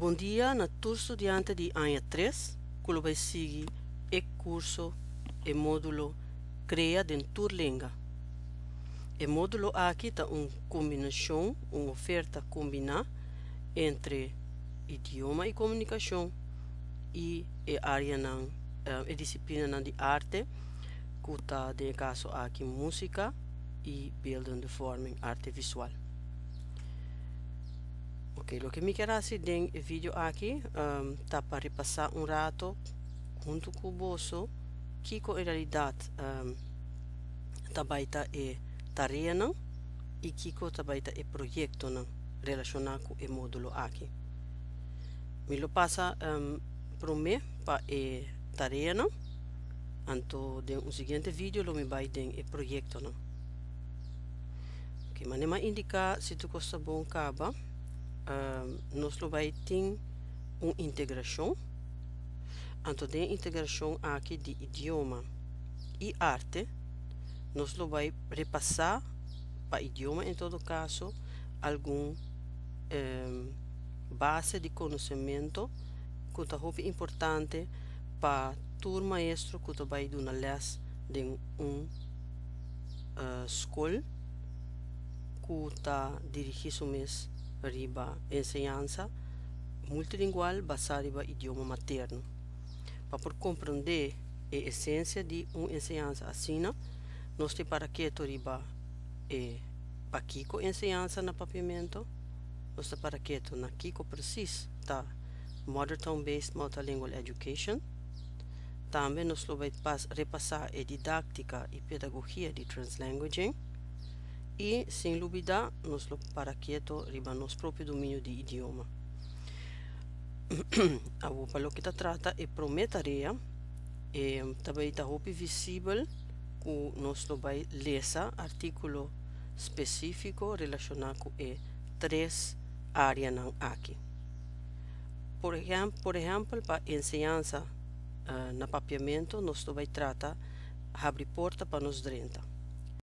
Bon dia na tur studiante di aña 3 ku lo bai sigui e kurso, e módulo Krea den tur lenga. E módulo aki ta un kombinashon, un oferta kombiná entre idioma i komunikashon i e áreanan, e disiplinanan di arte ku ta den e kaso aki músika i beeldende vorming, arte visual. Ok, loke mi kier hasi den e video aki ta pa repasá un rato huntu ku boso kiko en realidat ta bai ta e tareanan i kiko ta bai ta e proyektonan relashoná ku e módulo aki. Mi lo pasa promé pa e tareanan, anto den un siguiente video lo mi bai den e proyektonan. Ok, manera mi a indiká si tur kos ta bon kaba, nos lo bai tin un integrashon. Anto den e integrashon aki di idioma i arte, nos lo bai repasá pa idioma en todo kaso algun base di konosementu ku ta hopi importante pa tur maestro ku ta bai duna lès den un skol ku ta dirigí su mes riba enseñansa multilingual basá riba idioma materno. Pa por komprondé e esensia di un enseñansa asina, nos tin para keto riba e pakiko enseñansa na papiamentu, nos ta para keto na kiko presis ta Mother Tongue Based Multilingual Education. Tambe nos lo bai repasá e didáktika i pedagogia di translanguaging. I, sin lubidá, nos lo para keto riba nos propio dominio di idioma. Awor pa loke ta trata e promé tarea, e ta bai ta hopi visibel ku nos lo bai lesa artíkulo spesífiko relashoná ku e tres áreanan aki. Por por ehèmpel pa enseñansa na papiamentu nos lo bai trata habri porta pa nos drenta.